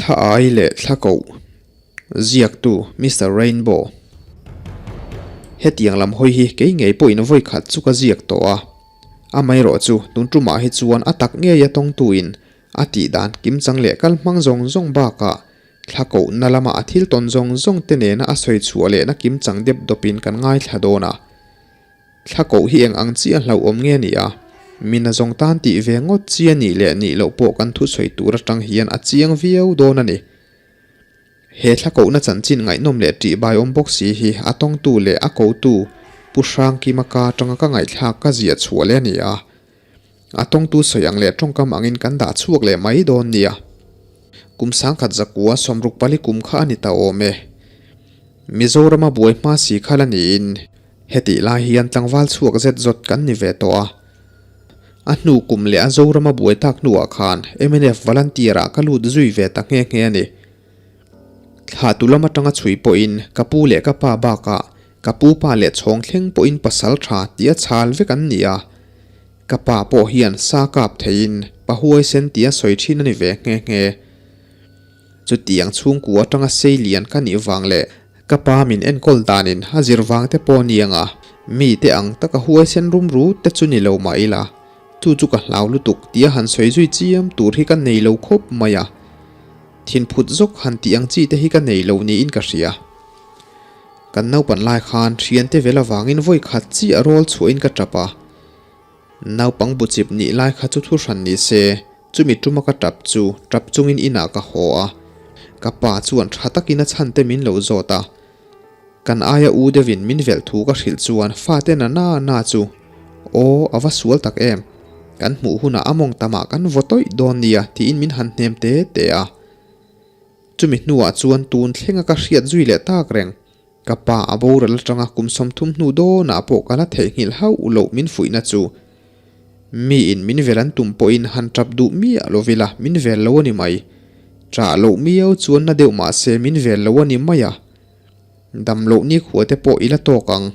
Thla ai leh thla koh ziaktu Mister Rainbow. Hetiang lam hawi hi kei ngei pawhin vawi khat chu ka ziak tawh a. Amaherawh chu tun tumah hi chuan a tak ngeia tawngtuin a tih dan kimchang leh kal hmang zawng zawng bakah thla kohna lama a thil tawn zawng zawng te nena a sawi chhuah lehna kimchang dep dawpin kan ngaithla dawn a. Thla koh hi eng ang chiah hlauhawm nge ni a? Mina zawng tan tih ve ngawt chi a nih leh nih loh pawh kan thusawi tur atang hian a chiang viau dawn a ni. He thla kohna chanchin ngaihnawm leh ṭih baiawm bawk si hi a tawngtu leh a kotu Pu Hrangkima ka atanga ka ngaihthlak ka ziah chhuah leh a ni a. A tawngtu sawi ang leh tawngkam angin kan dah chhuak leh mai dawn nia. Kum sangkhat zakua sawmruk pali kum kha a ni ta awm e. Mizorama buai hma si kha la niin Hetih lai hian tlangval chhuak zet zawt kan ni ve tawh a. A hnu kum leh a Zorama buai tak hnuah khan mnf volunteer ah ka lut zui ve ta nghe nghe a ni. Thla tu lam atanga chhui pawhin ka pu leh ka pa bakah ka pu pa leh chhawng thleng pawhin pasal tha tia chhal vek an ni a. Ka pa pawh hian sa kap theiin pa huaisen tia sawi thin a ni ve nghe nghe. Chutiang chhungkua atanga sei lian ka nih vang leh ka pa min enkawl danin a zir vang te pawh ni anga mi te ang taka huaisen rum rut te chu ni lo mah ila, chu chu ka hlau lutuk tia han sawi zui chiam tur hi ka nei lo khawp mai a. Thinphut zawk han tih ang chi te hi ka nei lo niin ka hria. Kan naupan lai khan thiante vel avangin vawi khat chiah rawl chhuahin ka tap a. Naupang buchip nih lai kha chu thu hran ni se, chumi tuma ka tap chu tap chungin inah ka haw a. Ka pa chuan tha takin a chhan te min lo zawt a. Kan aia u deuhin min velh thu ka hrilh chuan fate na na na chu, Aw, a va sual tak em! Kan hmuh hunah a mawng tamah kan vaw tawih dawn nia tiin min han hnem te te a. Chumi hnuah chuan tun thlenga ka hriat zui leh tak reng. Ka pa a boral atanga kum 30 hnu dawnah pawh ka la theihnghilh hauh loh min fuihna chu. Miin min vel an tum pawhin han tap duh miah lo vila min vel lo a ni mai. Ṭah loh miau chuan na deuh mah se min vel lo a ni mai a. Dam loh nikhua te pawh i la tawk ang.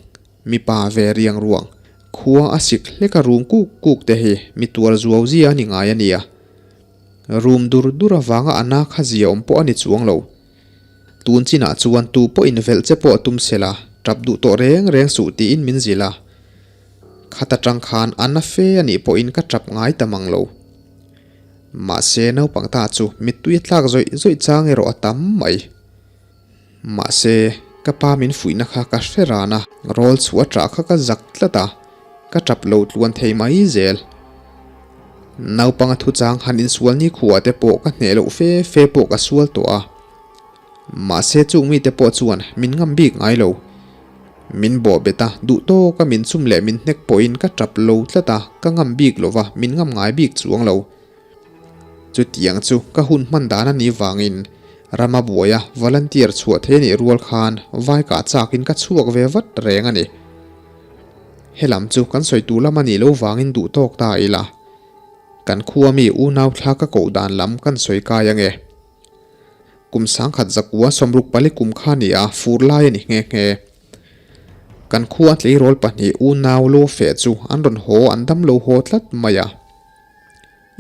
Mipa ve riang ruang. Khua a sik hlek a rum kuk kuk te hi mi tuar zuau zia a ni ngai a nia. Rum dur dur avanga a na kha zia awm pawh a ni chuang lo. Tun chinah chuan tu pawh invelh che pawh a tum sela, tap duh tawh reng reng suh tiin min zilh a. Khat atang khan a na fe a nih pawhin ka tap ngai ta mang lo. Mahse naupang ta chu mittui a tlak zawih zawih chang erawh a tam mai. Mahse ka pa min fuihna kha ka hre ran a, rawl chhuah a ṭah kha ka zak tlat a, ka tap lo tluan thei mai zel. Naupanga thuchang han insual nikhua te pawh ka hneh loh fe fe pawh ka sual tawh a. Mahse chung mite pawh chuan min ngam bik ngai lo. Min bawh bet a, duh tawka min chum leh min hnek pawhin ka tap lo tlat a, ka ngam bik lo va, min ngam ngai bik chuang lo. Chutiang chu ka hun hman dan a nih vangin rama buaia volunteer chhuah thei a nih rual khan vai kah chakin ka chhuak ve vat reng a ni. Helam chu kan sawi tur lam a nih loh vangin duh tawk ta ila. Kan khua mi unau thla ka koh dan lam kan sawi kai ange. Kum sangkhat zakua 64 kum kha ni a, fur lai a ni nghe nghe. Kan khua tleirawl pahnih unau lo feh chu an rawn haw an dam lo haw tlat mai a.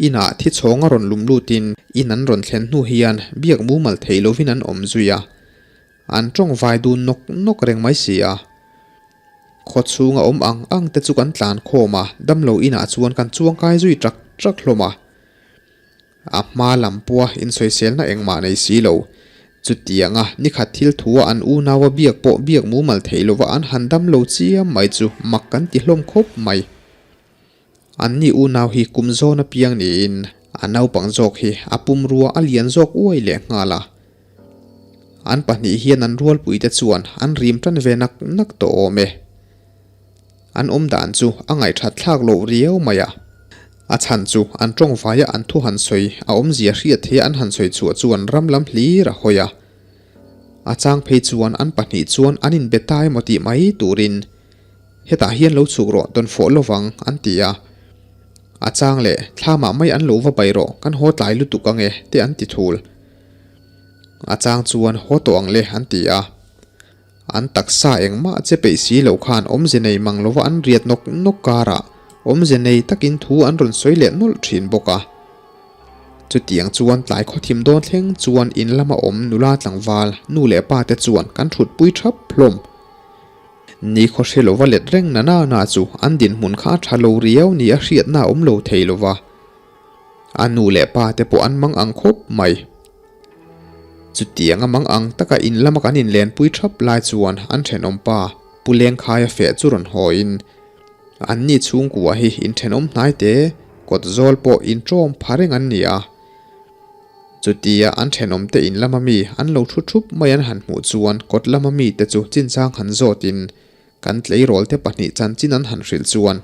Inah thi chhawng a rawn lum lutin in an rawn thlen hnu hian biak mumal thei lovin an awm zui a. An tawng vai dun nawk nawk reng mai si a. Khaw chhunga awm ang ang te chu kan tlan khawm a, damlo inah chuan kan chuang kai zui ṭak ṭak hlawm a. A hma lam pawha insawiselna engmah nei si lo. Chutianga nikhat thil thua an unaua biak pawh biak mumal theih lova an han damlo chiam mai chu mak kan ti hlawm khawp mai. Anni unau hi kum zawn apiang niin a naupang zawk hi a pumrua a lian zawk uai leh nghal a. An pahnih hian an rualpuite chuan an rim tan ve nak nak tawh awm e. An awm dan chu a ngaihthat thlak loh riau mai a. A chhan chu an tawng vaia an thu han sawi a awmzia hriat theia an han sawi chhuah chuan ram lam hlir a hawi a. A chang phei chuan an pahnih chuan an inbe ta emaw tih mai turin Hetah hian lo chhuk rawh tawn fawh lovang an ti a. A chang leh thlamah mai an lo va bai rawh kan haw tlai lutuk ange te an ti thul. A chang chuan haw tawh ang le an ti a. An taksa engmah che peih si lo khan awmze nei mang lova an riat nawk nawk karah awmze nei takin thu an rawn sawi leh nawlh thin bawk a. Chutiang chuan tlai khawthim dawn thleng chuan in lama awm nula tlangval nu leh pa te chuan kan thutpui thap hlawm. Ni khaw hre lova let reng na na na chu an dinhmun kha a tha lo riau ni a hriatna a awm lo thei lova. A nu leh pa te pawh an mang ang khawp mai. Chutiang a mang ang taka in lama kan inlenpui thap lai chuan an thenawm pa Pu Lengkhaia feh chu rawn hawiin Anni chhungkua hi inthenawm hnai te kawt zawl pawh inṭawm pha reng an ni a. Chutia an thenawm te in lama mi an lo thu thup mai an han hmuh chuan kawt lama mite chu chinchang han zawtin kan tleirawl te pahnih chanchin an han hrilh chuan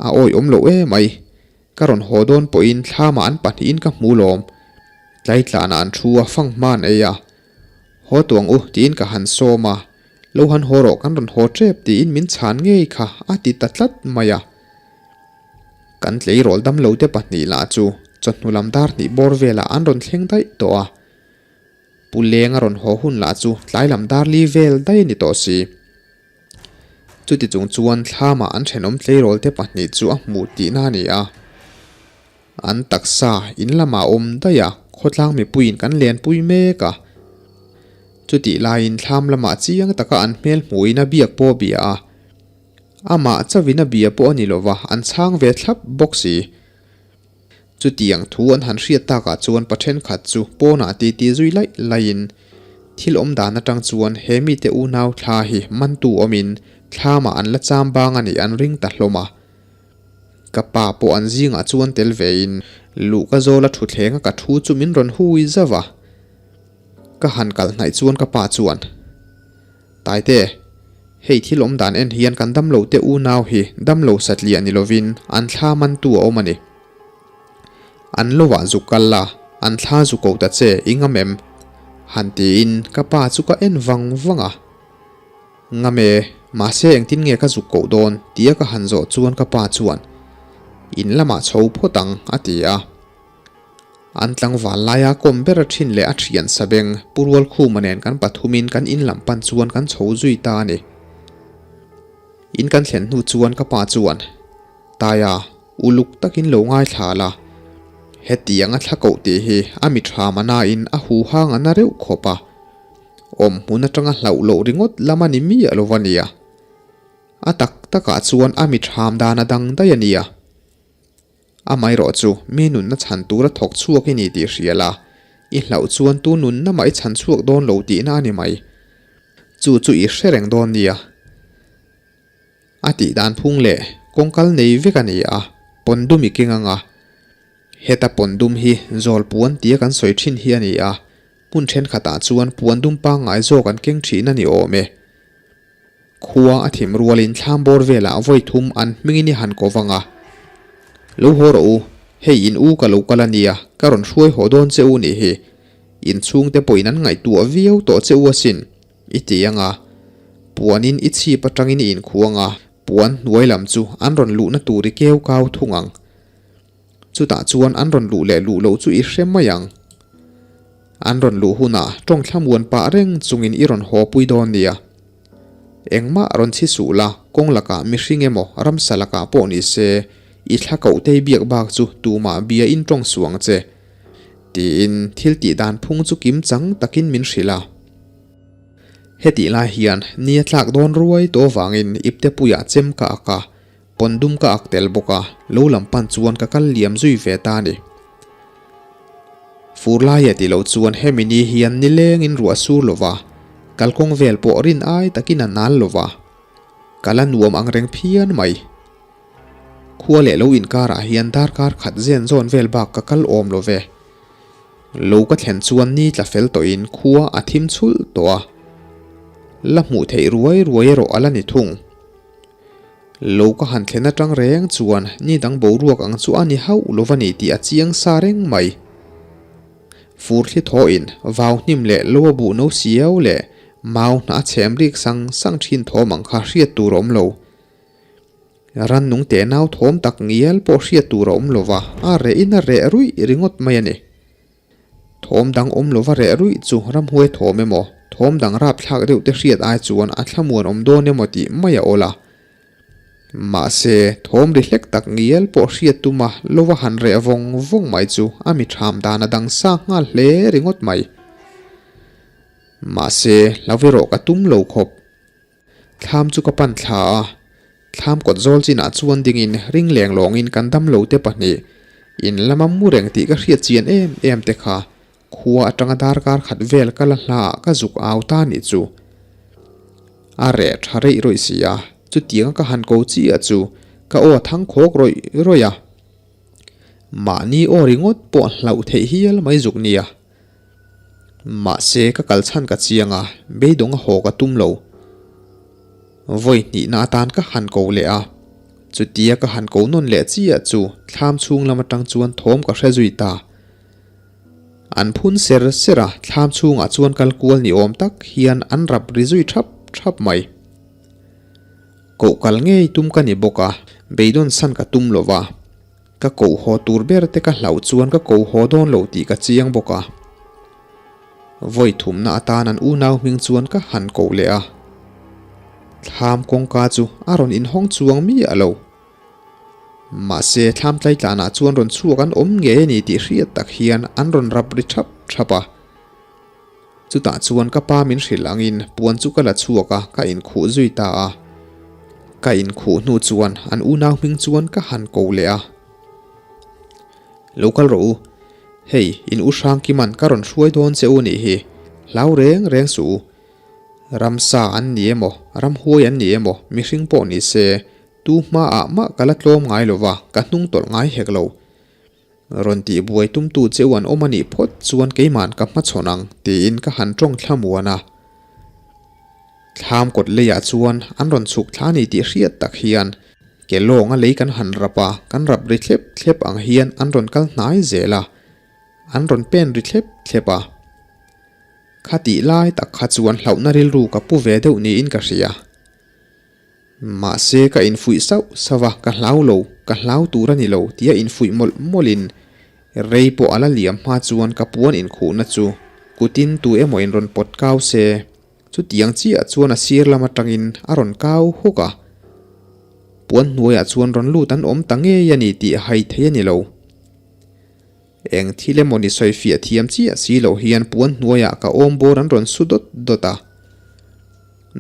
a awihawm loh emai. Ka rawn haw dawn pawhin thlamah an pahnihin ka hmu lawm. Tlaitlanah an thu a, fang hma an ei a. Haw tuang u tiin ka han sawm a, lo han haw rawh kan rawn haw tep tiin min chhan ngei kha a ti ta tlat mai a. Kan tleirawl damlo te pahnih lah chu chawhnu lam dar hnih bawr velah an rawn thleng daih tawh a. Pu Leng a rawn haw hun lah chu tlai lam dar li vel daih a ni tawh si. Chuti chung chuan thlamah an thenawm tleirawl te pahnih chu a hmuh tihna a ni a. An taksa in lamah a awm daih a, khawtlang mipuiin kan lenpui mek a. Chutih laiin thlam lamah chiang taka an hmel hmuhin a biak pawh a bia a. Amah chauhin a bia pawh a ni lova, an chhang ve thlap bawk si. Chutiang thu an han hriat takah chuan pa thenkhat chu pawnah titi zui laih laihin thil awm dan atang chuan he mite unau thla hi mantu awmin thlamah an la cham bang a nih an ring ta hlawm a. Ka pa pawh an zingah chuan tel vein luhka zawla thuthlenga ka thu chu min rawn hui zauh a. Ka han kalh hnaih chuan ka pa chuan, Taite, hei thil awm dan en hian kan damlo te unau hi damlo satliah ni lovin an thla mantu a awm a ni. An lovah zuk kal la, an thla zu ko ta che i ngam em? Han tiin ka pa chu ka en vang vang a. Ngam e, mahse engtin nge ka zuk koh dawn? tia ka han zawh chuan ka pa chuan, In lamah chho phawt ang, a ti a. An tlangval laia kawm ber a thin leh a thian sabeng Pu Rualkhuma nen kan pathumin kan in lam pan chuan kan chho zui ta a ni. In kan thlen hnu chuan ka pa chuan, Taia, uluk takin lo ngaithla la. Hetiang a thla koh tih hi a mi tha manain a huhang a na reuh khawp a. Awm hmun atanga hlauh loh ringawt lam a ni miah lo va nia. A tak takah chuan a mi tham dan a dang daih a nia. Amaherawh chu mi nunna chhan tura thawk chhuak i ni tih hria la, i hlauh chuan tu nunna mah i chhan chhuak dawn lo tihna a ni mai. Chu chu i hre reng dawn nia. A tih dan phung leh kawngkal nei vek a ni a, pawn dum i keng ang a. Heta pawn dum hi zawl puan tia kan sawi thin hi a ni a, hmun thenkhatah chuan puan dum pangngai zawk an keng thin a ni awm e. Khua a thim rualin thlam bawr velah vawi thum an hmingin i han ko vang a. Lo haw rawh u, hei in u ka lo kal a nia, ka rawn hruai haw dawn che u nih hi. In chhungte pawhin an ngaihtuah viau tawh che u asin, i ti ang a. Puanin i chhip atangin i inkhuang a, puan hnuai lam chu an rawn luhna tur i keu kau thung ang. Chutah chuan an rawn luh leh luh loh chu i hre mai ang. An rawn luh hunah tawng thlamuan pah reng chungin i rawn haw pui dawn nia. Engmah rawn chhi suh la, kawng lakah mihring emaw ramsa lakah pawh ni se, i thla koh tei biak bak chu tumah bia in tawng suh ang che. Tiin thil tih dan phung chu kim chang takin min hrilh a. Hetih lai hian ni a tlak dawn ruai tawh avangin iptepuiah chem ka ak a, Pawn dum ka ak tel bawk a, lo lam pan chuan ka kal liam zui ve ta a ni. Fur laia ti lo chuan hemi ni hian nilengin ruah sur lo va, kalkawng vel pawh rin ai takin a nal lo va, kal a nuam ang reng phian mai. Khua leh lo inkarah hian darkar khat zen zawn vel bak ka kal awm lo ve. Lo ka thlen chuan ni tla fel tawhin khua a thim chhulh tawh a, la hmuh theih ruai ruai erawh a la ni thung. Lo ka han thlen atang reng chuan ni dang boruak ang chu a ni hauh lo va ni tih a chiang sa reng mai. Fur thli thawhin vau hnim leh lo a buh no siau leh mau hnah a chhem rik sang sang thin thawm ang kha hriat tur a awm lo. Rannung teh nau thawm tak ngial pawh hriat tur a awm lo va, a rehin a reh ruih ringawt mai a ni. Thawm dang awm lova reh ruih chu ramhuai thawm emaw, thawm dang rap thlak deuh te hriat ai chuan a thlamuan awm dawn emaw tih mai a awl a. Mahse, thawm ri hlek tak ngial pawh hriat tuma lova han reh vawng vawng mai chu a mi ṭham dan a dang sa nghal hle ringawt mai. Mahse, hlau erawh ka tum lo khawp. Thlam chu ka pan thla a, thlam kawt zawl chinah chuan dingin ring leng lawngin kan damlo te pahnih in lama mu reng tih ka hriat chian em em te kha khua atanga darkar khat vel ka la hla ah ka zuk au ta nih chu. A reh tha reih rawih si a, chutianga ka han ko chiah chu ka aw a thang khawk rawih rawih a. Mahni aw ringawt pawh hlauh theih hial mai zuk nia. Mahse, ka kal chhan ka chiang a, beidawng a haw ka tum lo. Vawi hnihna atan ka han ko leh a, chutia ka han ko nawn leh chiah chu thlam chhung lam atang chuan thawm ka hre zui ta. An phun ser ser a, thlam chhungah chuan kal kual ni awm tak hian an rap ri zui thap thap mai. Koh kal ngei tum ka ni bawk a, beidawn san ka tum lo va. Ka koh haw tur ber te ka hlauh chuan ka koh haw dawn lo tih ka chiang bawk a. Vawi thumna atan an unau hming chuan ka han koh leh a. Thlam kawngka chu a rawn inhawng chuang miah lo. Mahse thlam tlaitlanah chuan rawn chhuak an awm ngei a ni tih hriat tak hian an rawn rap ri thap thap a. Chutah chuan ka pa min hrilh angin puan chu ka la chhuak a, ka inkhuh zui ta a. Ka inkhuh hnu chuan an unau hming chuan ka han ko leh a. Lo kal rawh u. Hei, in u Hrangkiman ka rawn hruai dawn che u nih hi. Hlau reng reng suh u. Ramsa an ni emaw, ramhuai an ni emaw, mihring pawh ni se, tu hmaah mah ka la tlawm ngai lo va, ka hnung tawlh ngai hek lo. Rawn tih buai tumtu cheu an awm a nih phawt chuan keima'n ka hmachhawn ang tiin ka han tawng thla muan a. Thlam kawt leiah chuan an rawn chhuk thla ni tih hriat tak hian ke lawnga lei kan han rap a, kan rap ri thlep thlep ang hian an rawn kal hnai zel a, an rawn pen ri thlep thlep a. Kha tih lai tak kha chuan hlauhna rilru ka pu ve deuh niin ka hria. Mahse ka infuih sauh sauh a, ka hlau lo, ka hlau tur a ni lo tia infuih mawlh mawlhin rei pawh a la liam hma chuan ka puan inkhuhna chu kutin tu emaw in rawn pawt kau se, chutiang chiah chuan a sir lam atangin a rawn kau huk a. Puan hnuaiah chuan rawn lut an awm ta ngei a ni tih hai thei a ni lo. Eng thil emaw ni sawi fiah thiam chiah si loh hian puan hnuaiah ka awm bawr an rawn su dawt dawt a.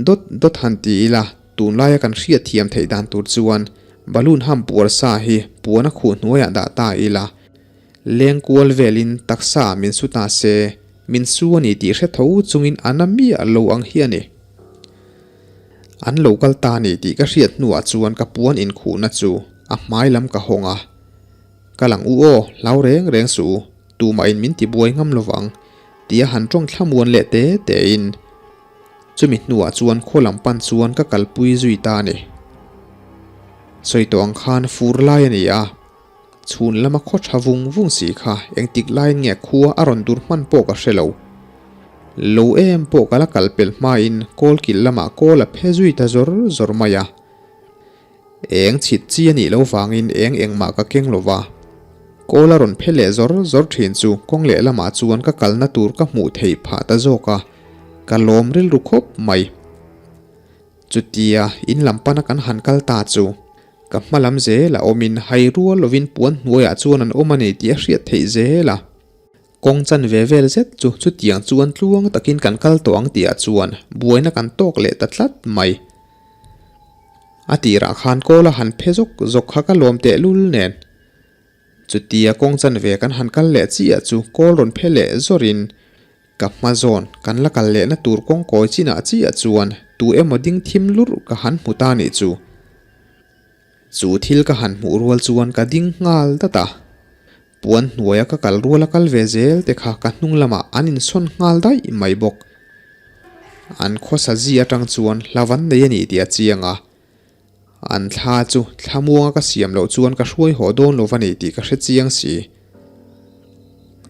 Dawt dawt han ti ila, tunlaia kan hriat thiam theih dan tur chuan balloon ham puar sa hi puan a khuh hnuaiah dah ta ila, leng kual velin taksa ah min su ta se, min su a ni tih hre tho chungin a na miah lo ang hi a ni. An lo kal ta ni tih ka hriat hnuah chuan ka puan inkhuhna chu a hmai lam ka hawng a. Ka lang u aw, hlau reng reng suh u, tumahin min ti buai ngam lovang, tia han tawng thlamuan leh te tein chumi hnuah chuan khaw lam pan chuan ka kalpui zui ta a ni. Sawi tawh ang khan fur lai a ni a, chhun lama khaw tha vung vung si kha engtik laiin nge khua a rawn dur hman pawh ka hre lo. Lo em pawh ka la kal pelh hmain kawlkil lamah kawl a phe zui ta zawr zawr mai a. Eng chhit chi a nih loh vangin eng engmah ka keng lo va. Kawl a rawn phe leh zawr zawr thin chu kawng leh lamah chuan ka kalna tur ka hmuh theih phah ta zawk a, ka lawm rilru khawp mai. Chutia in lam pana kan han kal ta chu ka hma lam zel a awmin hai rual lovin puan hnuaiah chuan an awm a ni tih a hriat theih zel a. Kawng chan ve vel zet chu chutiang chuan tluang takin kan kal tawh ang tihah chuan buaina kan tawk leh ta tlat mai. A tirah khan kawl a han phe zawk zawk kha ka lawm tehlul nen. Chutia kawng chan ve kan han kal leh chiah chu kawl rawn phe leh zawrin ka hma zawn kan la kal lehna tur kawng kawi chinah chiah chuan tu emaw ding thim lurh ka han hmu ta nih chu. Chu thil ka han hmuh rual chuan ka ding nghal dat a. Puan hnuaia ka kal ruala kal ve zel te kha ka hnung lamah an insawn nghal daih mai bawk. An khawsa zi atang chuan hlavan nei a ni tih a chiang a. An thla chu thlamuanga ka siam loh chuan ka hruai haw dawn lo va ni tih ka hre chiang si.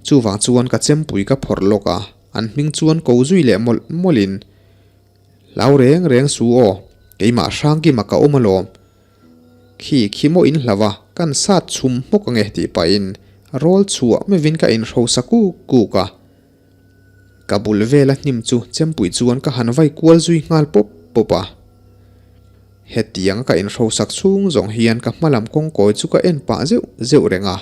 Chuvang chuan ka chempui ka phawrh lawk a, an hming chuan ko zui leh mawlh mawlhin, Hlau reng reng su aw, keimah hrangkima ka awm alawm. Khi khi maw in hlauh a, kan sat chhum hmawk ange tih pahin rawl chhuah mevin ka inhrosa kuk kuk a. Ka bul vela hnim chu chempui chuan ka han vai kual zui nghal pawp pawp a. Hetiang ka inhrosak chhung zawng hian ka hmalam kawngkawi chu ka en pah zeuh zeuh reng a.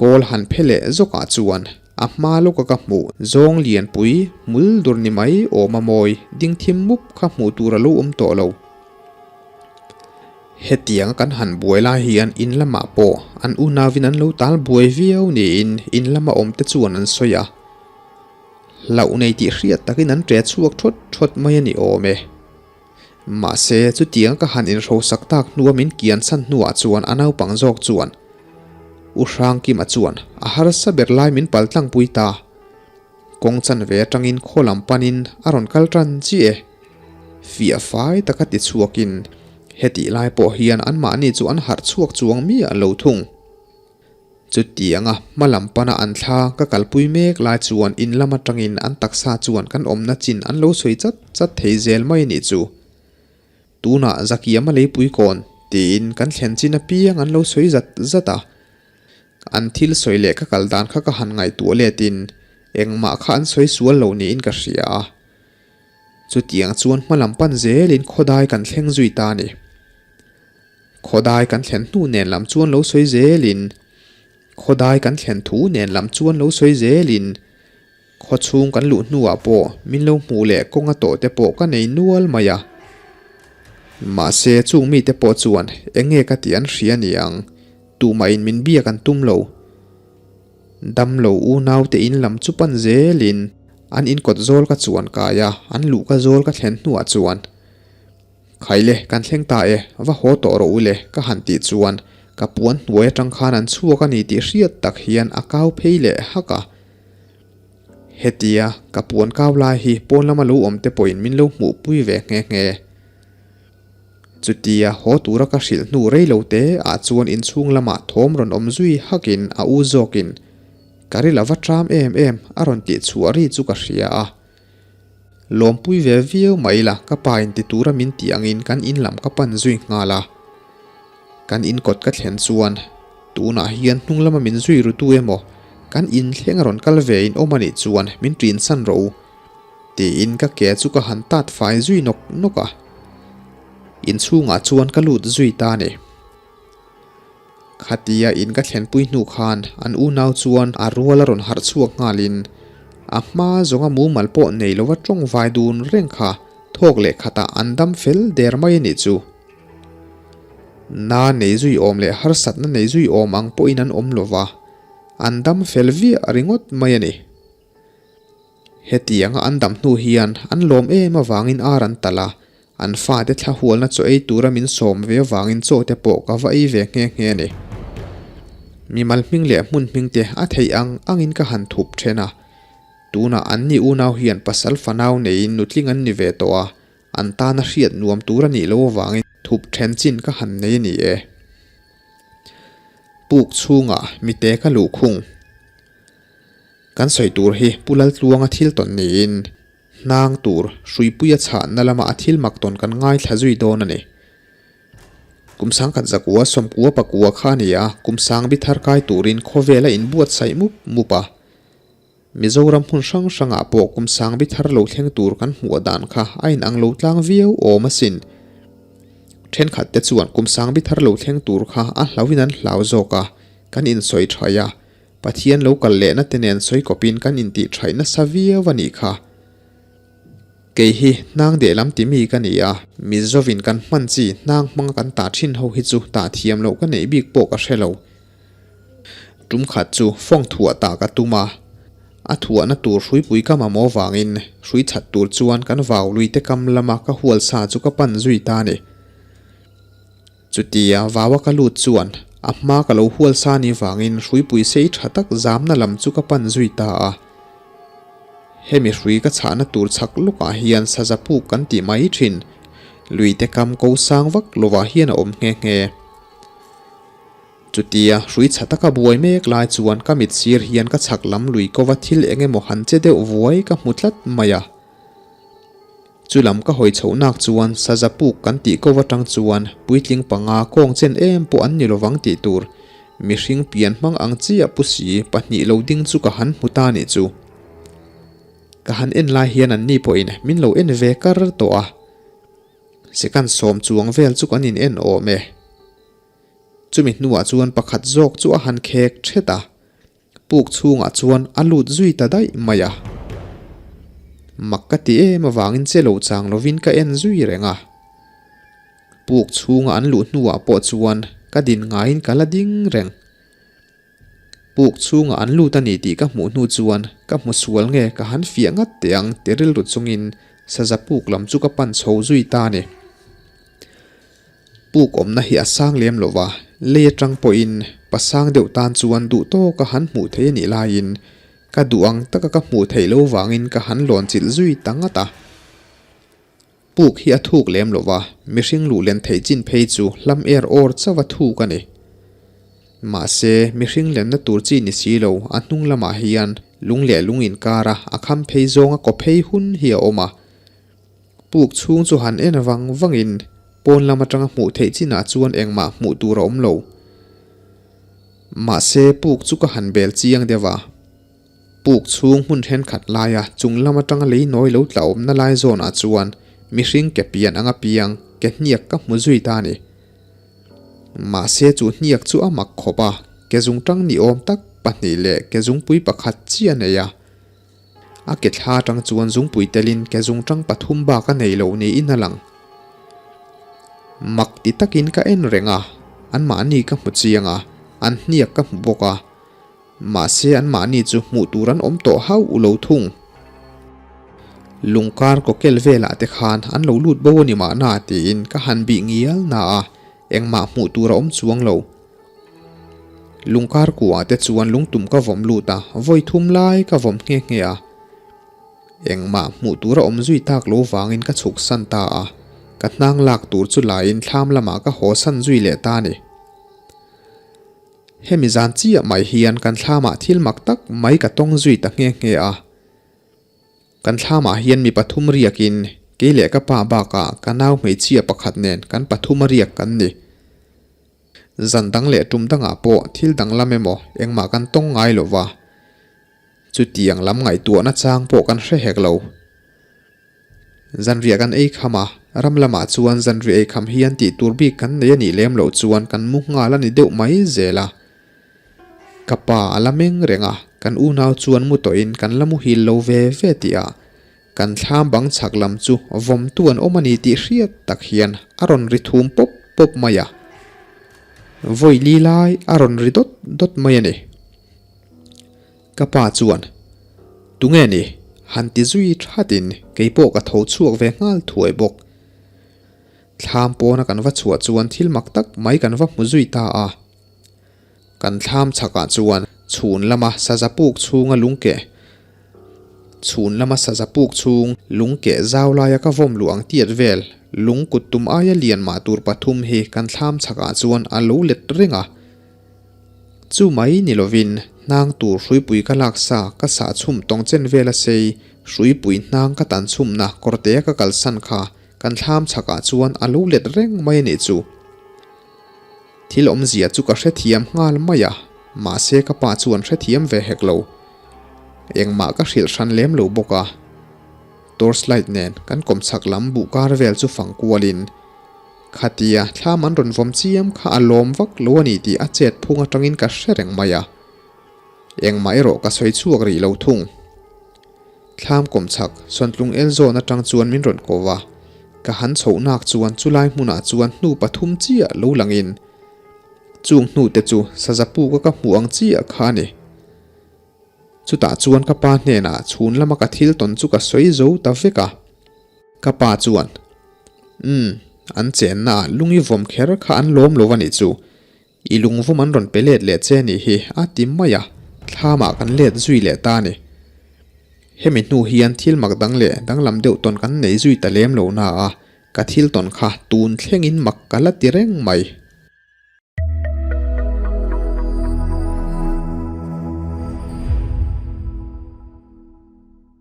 Kawl han phe leh zawkah chuan a hma lawka ka hmuh zawng lianpui hmul dur ni mai awm a mawi ding thim mup kha hmuh tur a lo awm tawh lo. Hetiang kan han buai lai hian in lamah pawh an unauin an lo tal buai viau niin in lama awmte chuan an sawi a. Hlauh nei tih hriat takin an ṭe chhuak ṭhawt ṭhawt mai a ni awm e. Mahse, chutiang ka han inhrosak tak hnua min kian chhan hnuah chuan a naupang zawk chuan U Hrangkima chuan a harsa ber lai min pal tlangpui ta. Kawng chanve atangin khaw lam panin a rawn kal tan chiah e. Fiah fai taka ti chhuakin hetih lai pawh hian anmahni chu an harh chhuak chuang miah lo thung. Chutianga hma lam pana an thla ka kalpui mek lai chuan in lam atangin an taksa chuan kan awmna chin an lo sawi chat chat thei zel mai a nih chu. Tunah Zakiama leipui kawn tiin kan thlen chin apiang an lo sawi zat zat a. An thil sawi leh ka kal dan kha ka han ngaihtuah letin engmah kha an sawi sual lo niin ka hria a. Chutiang chuan hma lam pan zelin khawdai kan thleng zui ta a ni. Khawdai kan thlen hnu nen lam chuan lo sawi zelin, Khawdai kan thlen thu nen lam chuan lo sawi zelin, Khawchhung kan luh hnuah pawh min lo hmuh leh kawnga tawh te pawh ka nei nual mai a. Mahse chung mite pawh chuan eng nge ka tih an hria niang, tumahin min biak an tum lo. Damlo unaute in lam chu pan zelin an inkawt zawl ka chuan kai a, an luhka zawl ka thlen hnuah chuan, Khaile, kan thleng ta e, va haw tawh rawh u le, ka han tih chuan ka puan hnuai atang khan an chhuak a ni tih hriat tak hian a kau phei leh hak a. Hetia ka puan kau lai hi pawn lama lo awm te pawhin min lo hmuhpui ve nghe nghe. Chutia haw tura ka hrilh hnu rei lo te ah chuan inchhung lamah thawm rawn awm zui hakin a u zawkin ka ril a va ṭam em em a rawn tih chhuah ri chu ka hria a. Lawmpui ve viau mai ila ka pa in ti tura min tih angin kan in lam ka pan zui nghal a. Kan in kawt ka thlen chuan tunah hian hnung lama min zui ru tu emaw kan in thleng a rawn kal ve in awm a nih chuan min ṭin san rawh u tiin ka ke chu ka han tat fai zui nawk nawk a. Inchhungah chuan ka lut zui ta a ni. Khatia in ka thlenpui hnu khan an unau chuan a rual a rawn harh chhuak nghalin a hma zawnga mumal pawh nei lova tawng vai dun reng kha thawk leh khatah an dam fel der mai a nih chu. Na nei zui awm leh harsatna nei zui awm ang pawhin an awm lova, an dam fel viah ringawt mai a ni. Hetianga an dam hnu hian an lawm em avangin ar an talh a, an fate thla hualna chaw ei tura min sawm ve avangin chaw te pawh ka va ei ve nghe nghe a ni. Mimal hming leh hmun hming te a theih ang angin ka han thup then a, tunah anni unau hian pasal fanau neiin nutling an ni ve tawh a, an tana hriat nuam tur a nih loh avangin thup then chin ka han nei a ni e. Puk chhungah mite ka luhkhung. Kan sawi tur hi Pu Laltluanga thil tawn niin hnang tur hruipuia chhahna lama a thil mak tawn kan ngaithla zui dawn a ni. Kum sangkhat zakua sawmkua pakua kha a ni a, kum sangbi thar kai turin khawvel a inbuatsaih mup mup a. Mizoram hmun hrang hrangah pawh kum sangbi thar lo thleng tur kan hmuh dan kha a inang lo tlang viau awm asin. Thenkhat te chuan kum sangbi thar lo thleng tur kha a hlauhin an hlau zawk a, kan insawi thaih a. Pathian lo kal lehna te nen sawi kawpin kan intih thaih nasa viau a nih kha. Kei hi hnang deh lam ti mi ka ni a, Mizovin kan hman chi hnang hmanga kan tah thin ho hi chu tah thiam loh ka neih bik pawh ka hre lo. Tum khat chu fawng thuah tah ka tum a, a thuahna tur hruipui ka mamawh vangin hrui chhat tur chuan kan vau lui te kam lama ka hual sa chu ka pan zui ta a ni. Chutia vaua ka lut chuan a hma ka lo hual sa ni vangin hruipui sei tha tak zamna lam chu ka pan zui ta a. Hemi hrui ka chhahna tur chhak lawkah hian saza puk kan tih mai thin. Luite kam ko sang vak lovah hian a awm nghe nghe. Chutia hrui chha taka buai mek lai chuan ka mit sir hian ka chhak lam lui kova thil eng emaw han che deuh vuai ka hmu tlat mai a. Chu lam ka hawi chhoh nak chuan saza puk kan tih ko atang chuan puitling panga kawng chen em pawh an ni lovang tih tur mihring pian hmang ang chiah pu si pahnih lo ding chu ka han hmu ta nih chu. Ka han en lai hian an ni pawhin min lo en ve kar tawh a. Second 10 chuang vel chu kan in en awm e. Chumi hnuah chuan pakhat zawk chu a han khek thet a, puk chhungah chuan a lut zui ta daih mai a. Mak ka ti em avangin che lo chang lovin ka en zui reng a. Puk chhunga an luh hnuah pawh chuan ka din ngaiin ka la ding reng. Puk chhungah an lut a ni tih ka hmuh hnu chuan ka hmu sual nge ka han fiah ngat teh ang ti rilru chungin saza puk lam chu ka pan chho zui ta a ni. Puk awmna hi a sang lem lo va, lei atang pawhin pasang deuh tan chuan duh tawka han hmuh theih a nih laiin ka duh ang taka ka hmuh theih lo vangin ka han lawn chilh zui ta ngat a. Puk hi a thuk lem lo va, mihring luh len theih chin phei chu hlam er awr chauh a thuk a ni. Mahse, mihring lenna tur chi ni si lo, a hnung lamah hian lung leh lung inkara a kham phei zawnga kaw phei hun hi a awm a. Puk chhung chu han en vang vangin pawn lam atanga hmuh theih chinah chuan engmah hmuh tur a awm lo. Mahse, puk chu ka han bel chiang deuh a. Puk chhung hmun thenkhat laia chung lam atanga lei nawi lo tla awmna lai zawnah chuan mihring ke pian anga piang ke hniak ka hmu zui ta a ni. Mahse chu hniak chu a mak khawp a, ke zungtang ni awm tak pahnih leh ke zungpui pakhat chiah a nei a. A ke thla atang chuan zungpui telin ke zungtang pathum bak a nei lo niin a lang. Mak ti takin ka en reng a, anmahni ka hmu chiang a, an hniak ka hmu bawk a. Mahse anmahni chu hmuh tur an awm tawh hauh lo thung. Lungkar kawkel velah te khan an lo lut bo a ni mahna tiin ka han bih ngial na a, engmah hmuh tur a awm chuang lo. Lungkar kuah te chuan lungtum ka vawm lut a, vawi thum lai ka vawm nghe nghe a. Engmah hmuh tur a awm zui tak lo vangin ka chhuk san ta a, ka hnang lak tur chu laiin thlam lamah ka haw san zui leh ta a ni. Hemi zan chiah mai hian kan thlamah thil mak tak mai ka tawng zui ta nghe nghe a. Kan thlamah hian mi pathum riakin kei leh ka pa bakah ka nau hmeichhia pakhat nen kan pathum a riak kan ni. Zan dang leh tum dangah pawh thil danglam emaw engmah kan tawng ngai lo va. Chutiang lam ngaihtuahna chang pawh kan hre hek lo. Zanriah kan ei kham a, ram lamah chuan zanriah ei kham hian tih tur bik kan nei a nih lem loh chuan kan mu nghal a ni deuh mai zel a. Ka pa a la meng reng a, kan unau chuan mu tawhin kan la muhil lo ve ve tih a, kan thlam bang chhak lam chu vawmtu an awm a ni tih hriat tak hian a rawn ri thum pawp pawp mai a. Vawi li lai a rawn ri dawt dawt mai a ni. Ka pa chuan, Tunge ni? Han ti zui thatin kei pawh ka tho chhuak ve nghal thuai bawk. Thlam pawna kan va chhuah chuan thil mak tak mai kan va hmu zui ta a. Kan thlam chhakah chuan chhun lama saza puk chhunga lungkeh chhun lama saza puk chhung lungkeh zau laia ka vawm luh ang tiat vel lung kut tum aia lian mah tur pathum hi kan thlam chhakah chuan a lo let reng a. Chu mai ni lovin hnang tur hruipui ka lak sa ka sah chhum tawng chen vel a sei hruipui hnang ka tan chhumna kawrtea ka kalsan kha kan thlam chhakah chuan a lo let reng mai a nih chu. Thil awmzia chu ka hrethiam nghal mai a, mahse ka pa chuan hrethiam ve hek lo. Engmah ka hrilh hran lem lo bawk a. Torchlight nen kan kawmchhak lam buh kar vel chu fang kualin Khatia thlam an rawn vawm chiam kha a lawm vak lo a ni tih a chet phung atangin ka hre reng mai a. Engmah erawh ka sawi chhuak rih lo thung. Thlam kawmchhak Sawntlung el zawn atang chuan min rawn ko va, ka han chhoh nak chuan chulai hmunah chuan hnu pathum chiah lo langin chung hnute chu saza puka ka hmuh ang chiah kha a ni. Chutah chuan ka pa hnenah chhun lama ka thil tawn chu ka sawi zo ta vek a. Ka pa chuan, Umm, an chenna ah lung i vawm kher kha an lawm lo a nih chu. I lungvawm an rawn pe let leh che nih hi a ti mai a, thlamah kan let zui leh ta a ni. Hemi hnu hian thil mak dang leh danglam deuh tawn kan nei zui ta lem lo na a, ka thil tawn kha tun thlengin mak ka la ti reng mai.